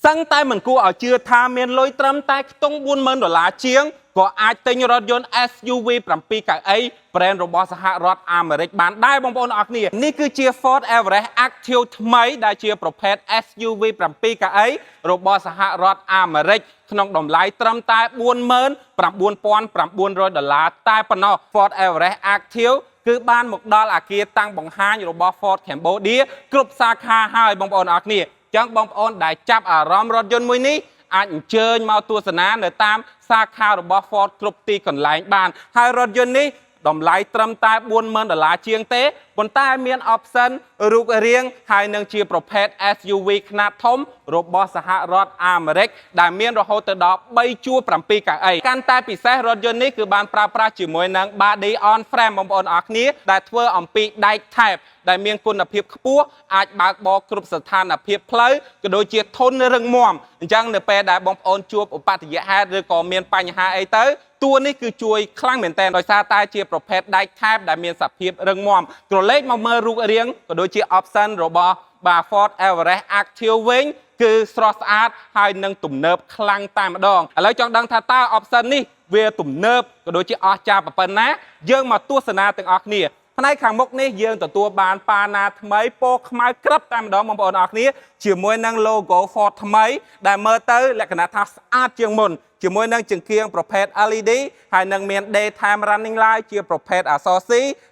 សឹងតែមិនគួរឲ្យជឿថាមានលុយត្រឹមតែខ្ទង់40000ដុល្លារជាងក៏អាចទិញរថយន្ត SUV 7កៅអី brand របស់សហរដ្ឋអាមេរិកបានដែរបងប្អូនអរគ្នានេះគឺជា Ford Everest Active ថ្មីដែលជាប្រភេទ SUV 7កៅអីរបស់សហរដ្ឋអាមេរិកក្នុងតម្លៃត្រឹមតែ49,900ដុល្លារតែប៉ុណ្ណោះ Ford Everest Active គឺបានមកដល់អាគារតាំងបង្ហាញរបស់ Ford Cambodia គ្រប់សាខាហើយបងប្អូនអរគ្នាអញ្ចឹងបងប្អូនដែលចាប់អារម្មណ៍រថយន្តមួយនេះអាចអញ្ជើញមកទស្សនានៅតាមសាខារបស់ Ford គ្រប់ទីកន្លែងបានហើយរថយន្តនេះតម្លៃត្រឹមតែ40000ដុល្លារជាងទេប៉ុន្តែមាន option រូបរាងហើយនឹងជាប្រភេទ SUV ខ្នាតធំរបស់សហរដ្ឋអាមេរិកដែលមានរហូតទៅដល់3ជួរ7កៅអីកាន់តែពិសេសរថយន្តនេះគឺបានប្រើប្រាស់ជាមួយនឹង body on frame បងប្អូនអរគ្នាដែលធ្វើអំពីដែកថែបដែលមានគុណភាពខ្ពស់អាចបើកបរគ្រប់ស្ថានភាពផ្លូវក៏ដូចជាធន់រឹងមាំអញ្ចឹងនៅពេលដែលបងប្អូនជួបឧបទ្ទវហេតុឬក៏មានបញ្ហាអីទៅតួនេះគឺជួយខ្លាំងមែនទែនដោយសារតែជាប្រភេទដែកថែបដែលមានសភាពរឹងមាំក្រឡេកមកមើលរូបរាងក៏ដូចជា option របស់បាទ Ford Everest Active វិញគឺស្រស់ស្អាតហើយនឹងទំនើបខ្លាំងតែម្ដងឥឡូវចង់ដឹងថាតើ option នេះវាទំនើបក៏ដូចជាអស្ចារ្យប៉ុណ្ណាយើងមកទស្សនាទាំងអស់គ្នាផ្នែកខាងមុខនេះយើងទទួលបានប៉ាណាថ្មីពណ៌ខ្មៅក្រឹបតែម្ដងបងប្អូនអរគ្នាជាមួយនឹង logo Ford ថ្មីដែលមើលទៅលក្ខណៈថាស្អាតជាងមុនជាមួយនឹងចង្កៀងប្រភេទ LED ហើយនឹងមាន daytime running light ជាប្រភេទអក្សរ C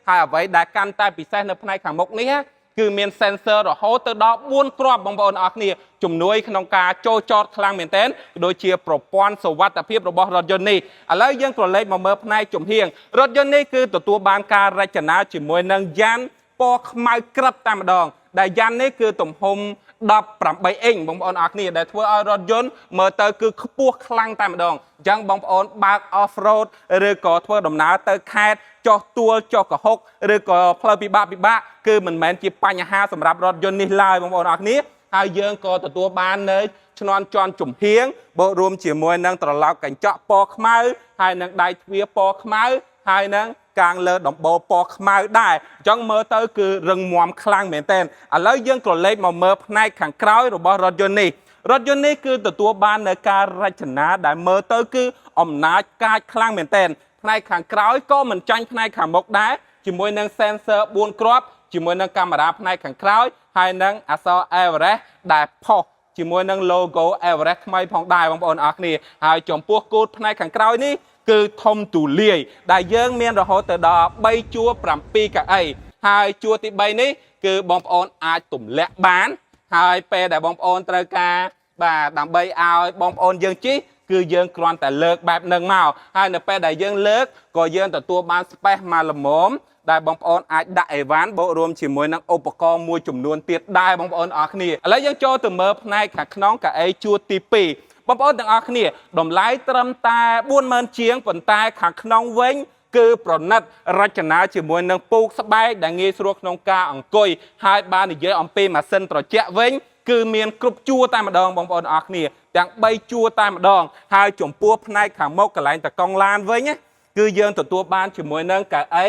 ហើយអ្វីដែលកាន់តែពិសេសនៅផ្នែកខាងមុខនេះគឺមាន sensor រហូតទៅដល់4គ្រាប់បងប្អូនអរគ្នាជំនួយក្នុងការចូលចតខ្លាំងមែនទែនដូចជាប្រព័ន្ធសុវត្ថិភាពរបស់រថយន្តនេះឥឡូវយើងក្រឡេកមកមើលផ្នែកចំហៀងរថយន្តនេះគឺទទួលបានការរចនាជាមួយនឹងយ៉ានពណ៌ខ្មៅក្រឹបតែម្ដងដែលយ៉ាននេះគឺទំហំ18អ៊ីងបងប្អូនអរគ្នាដែលធ្វើឲ្យរថយន្តមើលទៅគឺខ្ពស់ខ្លាំងតែម្ដងអញ្ចឹងបងប្អូនបើក off road ឬក៏ធ្វើដំណើរទៅខេត្តចុះទួលចុះកុហកឬក៏ផ្លូវពិបាកពិបាកគឺមិនមែនជាបញ្ហាសម្រាប់រថយន្តនេះឡើយបងប្អូនអរគ្នាហើយយើងក៏ទទួលបាននៅឈ្នាន់ជន់ចំហៀងបូករួមជាមួយនឹងត្រឡោកកញ្ចក់ពណ៌ខ្មៅហើយនឹងដៃទ្វារពណ៌ខ្មៅហើយនឹងកាងលើដំបូលពណ៌ខ្មៅដែរអញ្ចឹងមើលទៅគឺរឹងមាំខ្លាំងមែនទែនឥឡូវយើងក៏លេខមកមើលផ្នែកខាងក្រោយរបស់រថយន្តនេះរថយន្តនេះគឺទទួលបាននៅការរចនាដែលមើលទៅគឺអំណាចកាចខ្លាំងមែនទែនផ្នែកខាងក្រោយក៏មិនចាញ់ផ្នែកខាងមុខដែរជាមួយនឹង sensor 4គ្រាប់ជាមួយនឹងកាមេរ៉ាផ្នែកខាងក្រោយហើយនឹងអក្សរ Everest ដែលផុសជាមួយនឹង logo Everest ថ្មីផងដែរបងប្អូនអរគ្នាហើយចំពោះគូទផ្នែកខាងក្រោយនេះគឺធំទូលាយដែលយើងមានរហូតទៅដល់3ជួរ7កៅអីហើយជួរទី3នេះគឺបងប្អូនអាចទម្លាក់បាន ហើយពេលដែលបងប្អូនត្រូវការបាទដើម្បីឲ្យបងប្អូនយើងជិះគឺយើងគ្រាន់តែលើកបែបនឹងមកហើយនៅពេលដែលយើងលើកក៏យើងទទួលបាន space មកល្មមដែលបងប្អូនអាចដាក់អីវ៉ាន់បូករួមជាមួយនឹងឧបករណ៍មួយចំនួនទៀតដែរបងប្អូនអរគ្នាឥឡូវយើងចូលទៅមើលផ្នែកខាងក្នុងកៅអីជួរទី2បងប្អូនទាំងអស់គ្នាតម្លៃត្រឹមតែ40000ជាងប៉ុន្តែខាងក្នុងវិញគឺប្រណិតរចនាជាមួយនឹងពូកស្បែកដែលងាយស្រួលក្នុងការអង្គុយហើយបាននិយាយអំពីម៉ាស៊ីនត្រជាក់វិញគឺមានគ្រប់ជួរតែម្ដងបងប្អូនអរគ្នាទាំង3ជួរតែម្ដងហើយចំពោះផ្នែកខាងមុខកន្លែងតកង់ឡានវិញណាគឺយើងទទួលបានជាមួយនឹងកៅអី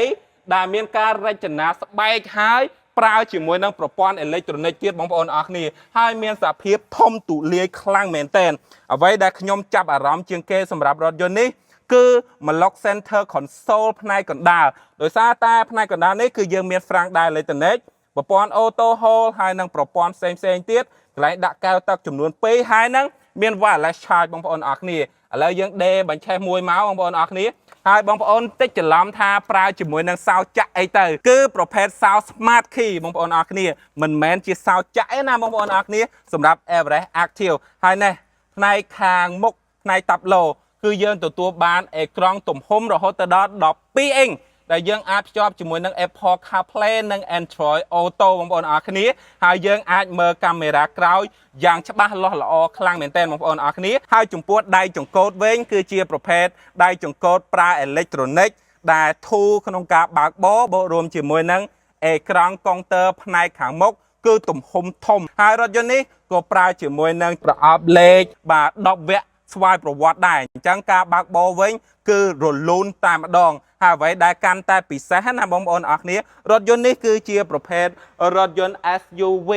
ដែលមានការរចនាស្បែកហើយប្រើជាមួយនឹងប្រព័ន្ធអេឡិចត្រូនិកទៀតបងប្អូនអរគ្នាហើយមានសភាពធំទូលាយខ្លាំងមែនទែនអ្វីដែលខ្ញុំចាប់អារម្មណ៍ជាងគេសម្រាប់រថយន្តនេះគឺ ម្លុក Center Console ផ្នែកកណ្ដាលដោយសារតែផ្នែកកណ្ដាលនេះគឺយើងមានហ្វ្រាំងដែរអេឡិចត្រូនិកប្រព័ន្ធ Auto Hold ហើយនិងប្រព័ន្ធផ្សេងផ្សេងទៀតកន្លែងដាក់កែវទឹកចំនួន2ហើយនឹងមាន wireless charge បងប្អូនអរគ្នាឥឡូវយើងដេបញ្ឆេះមួយមកបងប្អូនអរគ្នាហើយបងប្អូនតិចច្រឡំថាប្រើជាមួយនឹងសោចាក់អីទៅគឺប្រភេទសោ Smart Key បងប្អូនអរគ្នាមិនមែនជាសោចាក់ទេណាបងប្អូនអរគ្នាសម្រាប់ Everest Active ហើយនេះផ្នែកខាងមុខផ្នែកតាប់ឡូគឺយើងទទួលបានអេក្រង់ទំហំរហូតទៅដល់12អ៊ីងដែលយើងអាចភ្ជាប់ជាមួយនឹង Apple CarPlay និង Android Auto បងប្អូនអរគ្នាហើយយើងអាចមើលកាមេរ៉ាក្រោយយ៉ាងច្បាស់លាស់ល្អខ្លាំងមែនទែនបងប្អូនអរគ្នាហើយចំពោះដៃចង្កូតវិញគឺជាប្រភេទដៃចង្កូតប្រើអេឡិចត្រូនិកដែលធូរក្នុងការបើកបរបូករួមជាមួយនឹងអេក្រង់កុងទ័រផ្នែកខាងមុខគឺទំហំធំហើយរថយន្តនេះក៏ប្រើជាមួយនឹងប្រអប់លេខបាទ10វគ្គស្វ័យប្រវត្តិដែរអញ្ចឹងការបើកបរវិញគឺរលូនតែម្ដងហើយអ្វីដែលកាន់តែពិសេសណាបងប្អូនអរគ្នារថយន្តនេះគឺជាប្រភេទរថយន្ត SUV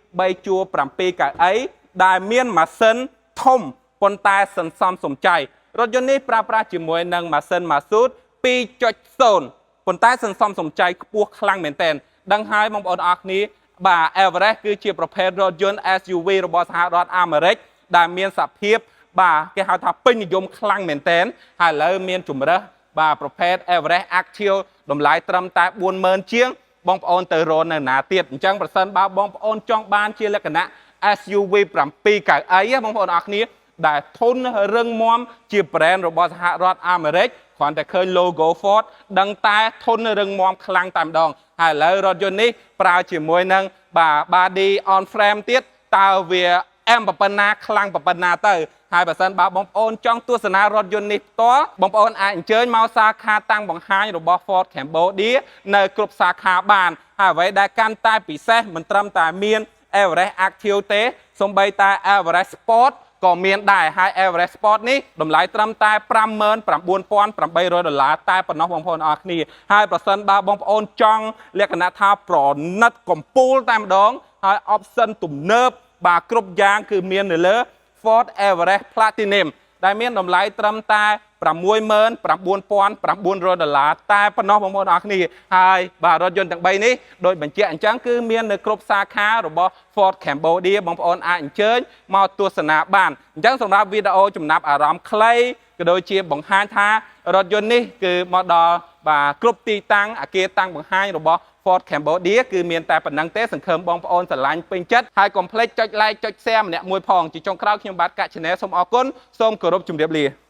3ជួរ7កៅអី ដែលមានម៉ាស៊ីនធំប៉ុន្តែសន្សំសំចៃរថយន្តនេះប្រើប្រាស់ជាមួយនឹងម៉ាស៊ីន Mazda 2.0ប៉ុន្តែសន្សំសំចៃខ្ពស់ខ្លាំងមែនទែនដឹងហើយបងប្អូនអរគ្នាបាទ Everest គឺជាប្រភេទរថយន្ត SUV របស់សហរដ្ឋអាមេរិកដែលមានសភាពបាទគេហៅថាពេញនិយមខ្លាំងមែនទែនហើយឥឡូវមានជំរើសបាទប្រភេទ Everest Active តម្លៃត្រឹមតែ40000ជាង បងប្អូនទៅរកនៅណាទៀតអញ្ចឹងប្រសិនបើបងប្អូនចង់បានជាលក្ខណៈ SUV 7កៅអីណាបងប្អូនអរគ្នាដែលធន់រឹងមាំជា brand របស់សហរដ្ឋអាមេរិកគ្រាន់តែឃើញ logo Ford ដឹងតែធន់រឹងមាំខ្លាំងតែម្ដងហើយឥឡូវរថយន្តនេះប្រើជាមួយនឹងបាទ body on frame ទៀតតើវាអែមប៉ុណ្ណាខ្លាំងប៉ុណ្ណាទៅហើយបើសិនបើបងប្អូនចង់ទស្សនារថយន្តនេះផ្ទាល់បងប្អូនអាចអញ្ជើញមកសាខាតាំងបង្ហាញរបស់ Ford Cambodia នៅគ្រប់សាខាបានហើយអ្វីដែលកាន់តែពិសេសមិនត្រឹមតែមាន Everest Active ទេសូម្បីតែ Everest Sport ក៏មានដែរហើយ Everest Sport នេះតម្លៃត្រឹមតែ59,800ដុល្លារតែប៉ុណ្ណោះបងប្អូនអរគ្នាហើយប្រសិនបើបងប្អូនចង់លក្ខណៈថាប្រណិតកំពូលតែម្ដងហើយ option ទំនើបបាទគ្រប់យ៉ាងគឺមាននៅលើ Ford Everest Platinum ដែលមានតម្លៃត្រឹមតែ69,900ដុល្លារតែប៉ុណ្ណោះបងប្អូនអរគ្នាហើយបាទរថយន្តទាំង3នេះដោយបញ្ជាក់អញ្ចឹងគឺមាននៅគ្រប់សាខារបស់ Ford Cambodia បងប្អូនអាចអញ្ជើញមកទស្សនាបានអញ្ចឹងសម្រាប់វីដេអូចំណាប់អារម្មណ៍ខ្លីក៏ដូចជាបង្ហាញថារថយន្តនេះគឺមកដល់បាទគ្រប់ទីតាំងអាគារតាំងបង្ហាញរបស់ Ford Cambodia គឺមានតែប៉ុណ្ណឹងទេសង្ឃឹមបងប្អូនស្រឡាញ់ពេញចិត្តហើយកុំភ្លេចចុច like ចុច share ម្នាក់មួយផងជាចុងក្រោយខ្ញុំបាទកាក់ Channel សូមអរគុណសូមគោរពជម្រាបលា។